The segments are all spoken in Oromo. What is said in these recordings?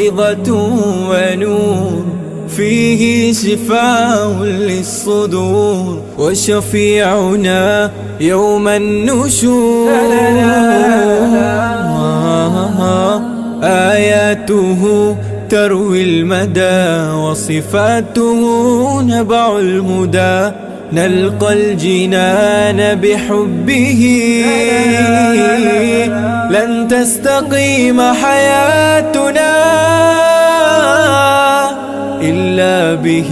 موعظة ونور، فيه شفاء للصدور، وشفيعنا يوم النشور. آياته تروي المدى، وصفاته نبع الهدى، نلقى الجنان بحبه، لن تستقيم حياتنا إلا به.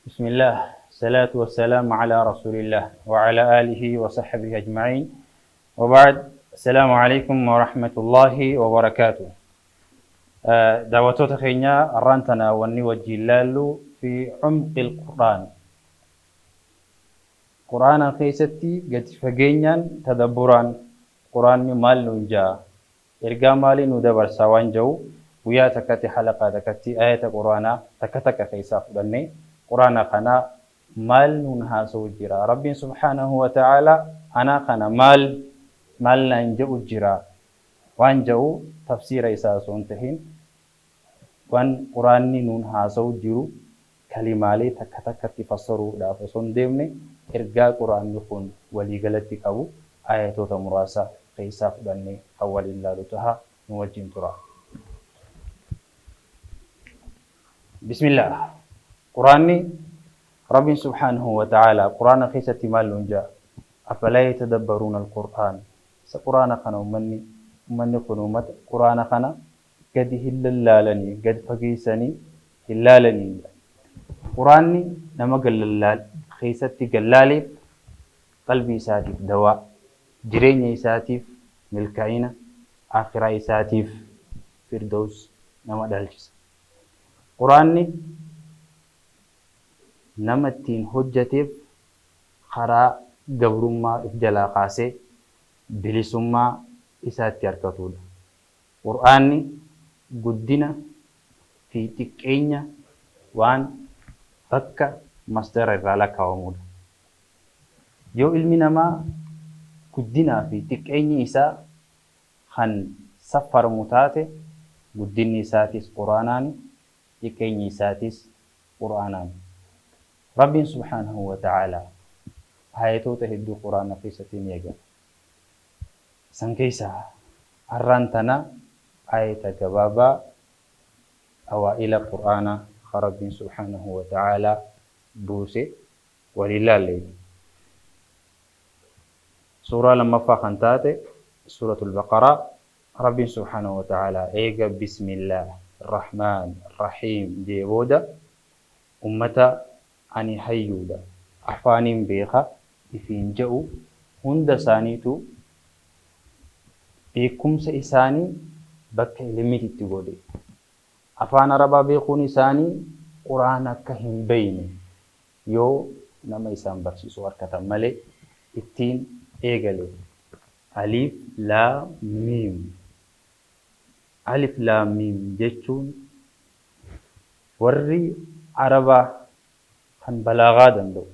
بسم الله، الصلاة والسلام على رسول الله وعلى آله وصحبه أجمعين، وبعد، السلام عليكم ورحمة الله وبركاته. دعوتوتا خينيا أرانتنا وني وجلالو في عمق القرآن. قرآن خيستي قد فجينيا تدبران قرآن مال نجا إرجع مالي ندبر سوان جو ويا تكتي حلقة تكتي آية قرآن تكتك خيسا فدني قرآن خنا مال ننها سوجرا ربي سبحانه وتعالى أنا خنا مال مال ننجو جرا وان جو تفسير إساسون تهين وان قرآن ننها سوجرو كلمالي تكتك تفسروا دافسون ديمني إرجع قرآن يكون ولي غلطي كابو آية تمراسا خيسا فدني أول الله لتها نوجين ترى. بسم الله. قرآني رب سبحانه وتعالى قرآن خيسة مال جاء أفلا يتدبرون القرآن. سقرآن خنا ومني ومني خنومت قرآن خنا قد هلالني قد فقيسني هلالني. قرآني نما قللال خيسة قلالي قلبي ساتف دواء جريني ساتف ملكعينة آخرة ساتف فردوس نما دالجس. قرآني نمتين حجتف خرا قبرما إفجلا قاسي بلسما إسات يركتود. قرآني قدنا في تكينيا وان بكا مصدر الرالك ومود. يو علمنا ما قدنا في تكينيا إسا خن سفر متاتي قدني ساتس قرآناني تكيني ساتس قرآناني. رب سبحانه وتعالى آياتو تهدو قرآن في ستين يجا سنكيسا أرانتنا آية جبابا أوائل قرآن رب سبحانه وتعالى بوسي ولله الليل. سورة لما فاخنتاتي سورة البقرة رب سبحانه وتعالى إيجا بسم الله الرحمن الرحيم جيبودا أمتا أني حيودا أحفانين بيخا إفين جاو هند سانيتو بيكم سإساني بك إلمي تتغودي أفان ربا بيخون إساني قرآن كهم بيني يو نما إسان برسيسو أركتمالي إتين إيغالي ألف لا ميم. ألف لام ميم جتون ورّي عربة خن بلاغة دندو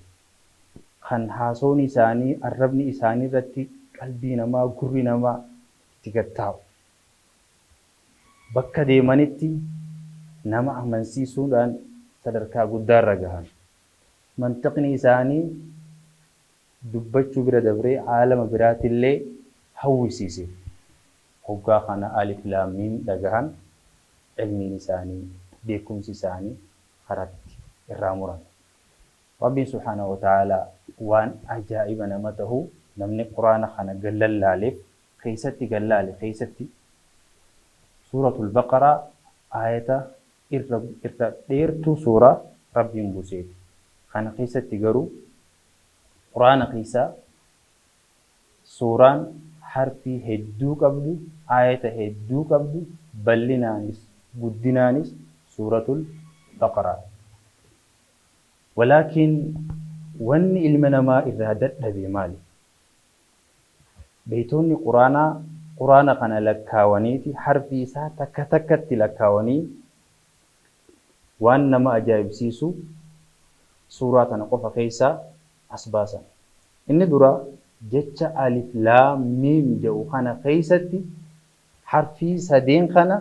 خن حاسون إساني الربني إساني رتي قلبي نما قرّي نما تقطعو بكا ديمانتي نما أمنسي سودان صدركا قدار رجهان منطقني إساني دبتشو برا دبري عالم برات اللي هوي سيسي هوغا خنا ألف لام ميم دغهان علمي نساني بيكم سيساني خرات الراموران. ربي سبحانه وتعالى وان عجائب نمته نمني قرآن خنا قلل ألف خيستي قلال خيستي سورة البقرة آية إرتو سورة ربي مبوسيت خنا خيستي قرو قرآن خيسا سوران حرفي هدو قبدو آية هدو قبدو بلنانس قدنانس سورة البقرة. ولكن ون علمنا ما إرادت نبي مالي بيتوني قرانا قرانا قنا لكاونيتي حرفي سا تكتكت لكاوني وان ما أجايب سيسو سورة نقف خيسا أسباسا إن درا jecha alif laam miim jedhu kana keessatti harfii sadeen kana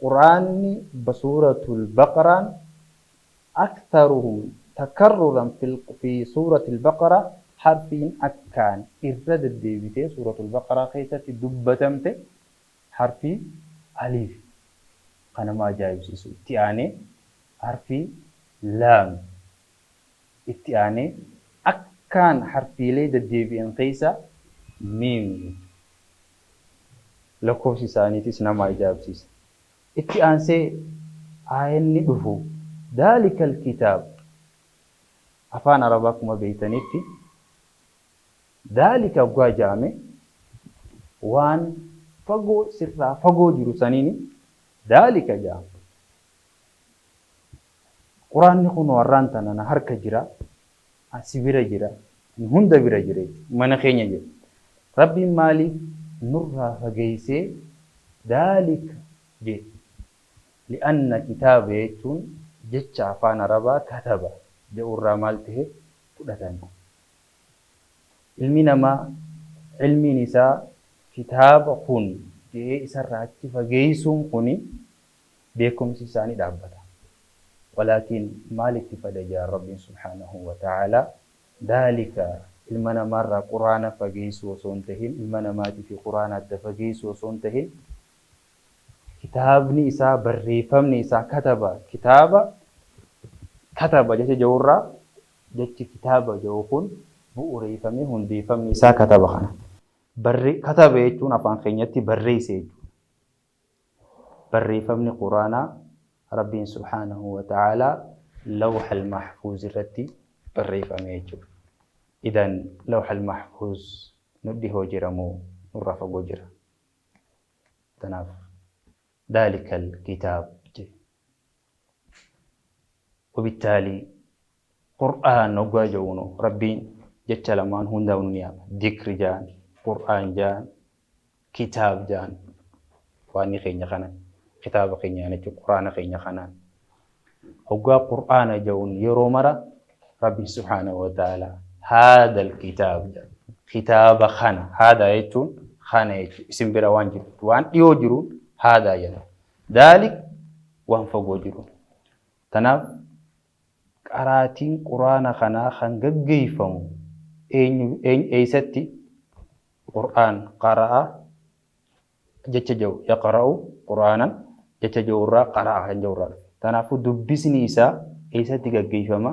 Quraanni basuuratul baqaraan aktharuhum takarruran fi suuratil baqara harfiin akkaan irra deddeebitee suuratul baqaraa keessatti dubbatamte harfii aliif. Kanama ajaa'ibsiisu itti aanee harfii laam itti aanee akkaan harfiilee deddeebi'an keessa miim lakkoofsi isaaniitis nama ajaa'ibsiisa. Itti aansee aayanni dhufu daalikal kitaab afaan arabaa akkuma beeytanitti daalika waggaa ja'ame waan fagoo sirraa fagoo jiru saniini daalika ja'ama. Quraanni kun warraan tana na harka jira, asi bira jira, hunda bira jira, mana keenya jira. Rabbiin maaliif nurraa fageessee daalika jedhe? Li'anna kitaaba jechuun jecha afaan arabaa kataba jedhurraa maal ta'e fudhatame. Ilmi namaa ilmiin isaa kitaaba kun jedhee isarraa achi fageessuun kuni beekumsi isaanii dhaabbata. Walaakin maalitti fada jaa Rabbiin subhaanahu wa ta'aalaa daalika ilma namaarraa quraana fageessuu osoo hin tahin ilma namaatii fi quraana adda fageessuu osoo hin tahin kitaabni isaa barreeffamni isaa kataba kitaaba kataba jecha jedhurraa jechi kitaaba jedhu kun bu'uureeffamee hundeeffamni isaa kataba kana. Kataba jechuun afaan keenyatti barreesse jechuudha. Barreeffamni quraanaa Rabbiin subhaanahu wa ta'aalaa lawxal mahfuuz irratti barreeffame jechuudha. Idan lawxal mahfuuz nu dhihoo jira moo nurraa fagoo jira? Tanaaf daalikal kitaab jedhe. Wabittaalii qur'aan hoggaa jedhuun Rabbiin jecha lamaan hundaa'u ni yaama. Dikri jaan, qur'aan jaan, kitaab jaan. Waan keenya kana kitaaba keenya jechuun quraana keenya kanaan. Hoggaa qur'aana jedhuun yeroo mara Rabbiin subhaanahu wa ta'aalaa haadha kitaab jedha. Kitaaba kana haadha jechuun kana jechuudha. Isin bira waan jiru waan dhiyoo jiru haadha jedha. Daalik waan fagoo jiru. Tanaaf qaraatiin quraana kanaa kan gaggeeffamu eessatti qur'aan qara'a jecha jedhu yaqra'u qur'aanan jecha jedhu irraa qara'a kan jedhu irraa dhufe. Kanaafuu dubbisni isaa eessatti gaggeeffama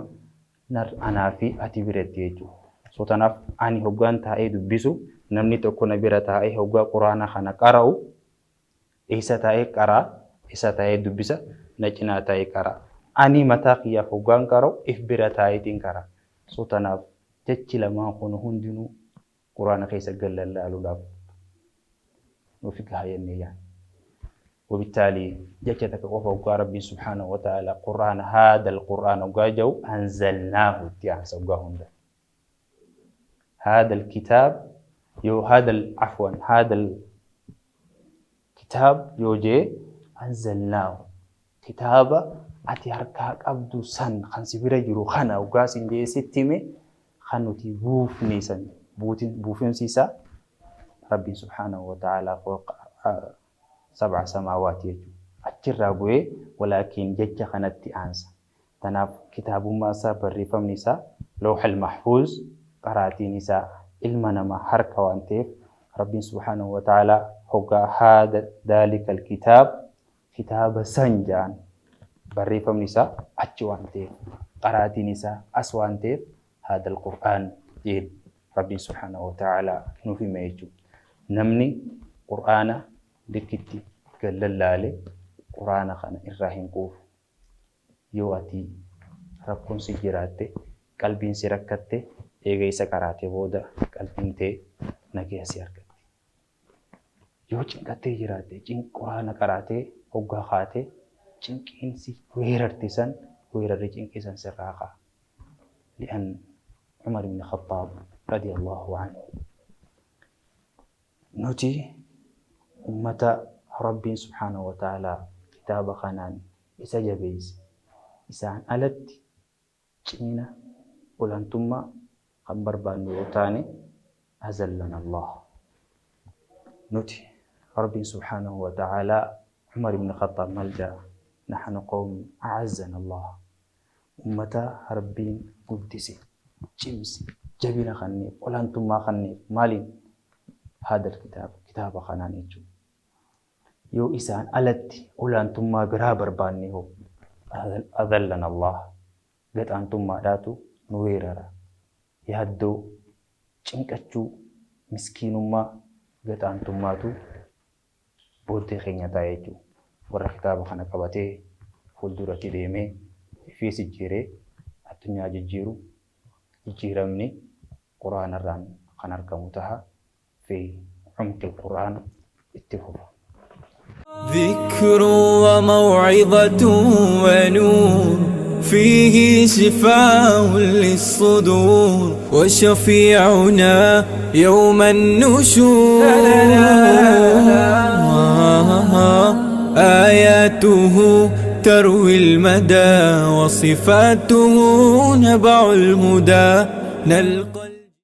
anaa fi ati biratti jechuudha. So tanaaf ani hoggaan taa'ee dubbisu namni tokko na bira taa'ee hoggaa quraana kana qara'u eessa taa'ee qaraa eessa taa'ee dubbisa na cinaa taa'ee qara'a. Ani mataa kiyyaaf hoggaan qara'u if bira taa'eetiin qara'a. So tanaaf jechi lamaan kun hundinuu quraana keessa gallallaaluudhaaf nuuf gaha jennee yaadna. وبالتالي جتك قفا ربي سبحانه وتعالى قرآن هذا القرآن جو أنزلناه تيان هذا الكتاب يو هذا عفوا هذا الكتاب يوجي أنزلناه كتابة أتي هركاك أبدو سن خنسي بيرا خنا وقاسين جي ستيمي خنوتي بوفني سن بوفين سيسا ربي سبحانه وتعالى فوق 7 سماوات يجو أجرى بوي ولكن جج خنتي أنسى تناف كتاب ما سا بريفم نسا لوح المحفوظ قراتي نسا علمنا ما حركة وانتيف ربي سبحانه وتعالى هو هذا ذلك الكتاب كتاب سنجان بريفم نسا أجوانتيف قراتي نسا أسوانتيف هذا القرآن جيل ربي سبحانه وتعالى نوفي ما يجو نمني قرآن لكتي قال قرآن خنا إراهن قوف يواتي ربكم سجراتي قلبين سركتي إيجي سكراتي بودا قلبين تي نجي سيركتي يو چنكتي جراتي چن قرآن قراتي هوغا خاتي چنكين سي ويررتي سن ويرر چنكي سن سراقا لأن عمر بن الخطاب رضي الله عنه نوتي أمة ربي سبحانه وتعالى كتاب خنان إسا جبيز إسان ألت جمينة ولانتما خبر بانوتاني أزلنا الله نوتي ربي سبحانه وتعالى Umar ibn Khaxxaab maal ja'a? Naxnu qawmun a'azzana Allah. Ummata Rabbiin guddise, cimse, jabina kanneef, olaantummaa kanneef maaliin? Haadal kitaaba, kitaaba kanaan jechuudha. Yoo isaan alatti olaantummaa biraa barbaanne hoo adallana Allah. Gad-aantummaadhaatu nu weerara. Yaaddoo, cinqachuu, miskiinummaa, gad-aantummaatu booddee keenya ta'a jechuudha. Warra kitaaba kana qabatee fuulduratti deemee ifiis jijjiiree addunyaa jijjiiru jijjiiramni Qur'aanarraan kan argamu taha fi cumqil Qur'aan itti fufa. ذكر وموعظة ونور فيه شفاء للصدور وشفيعنا يوم النشور آياته تروي المدى وصفاته نبع الهدى نلقى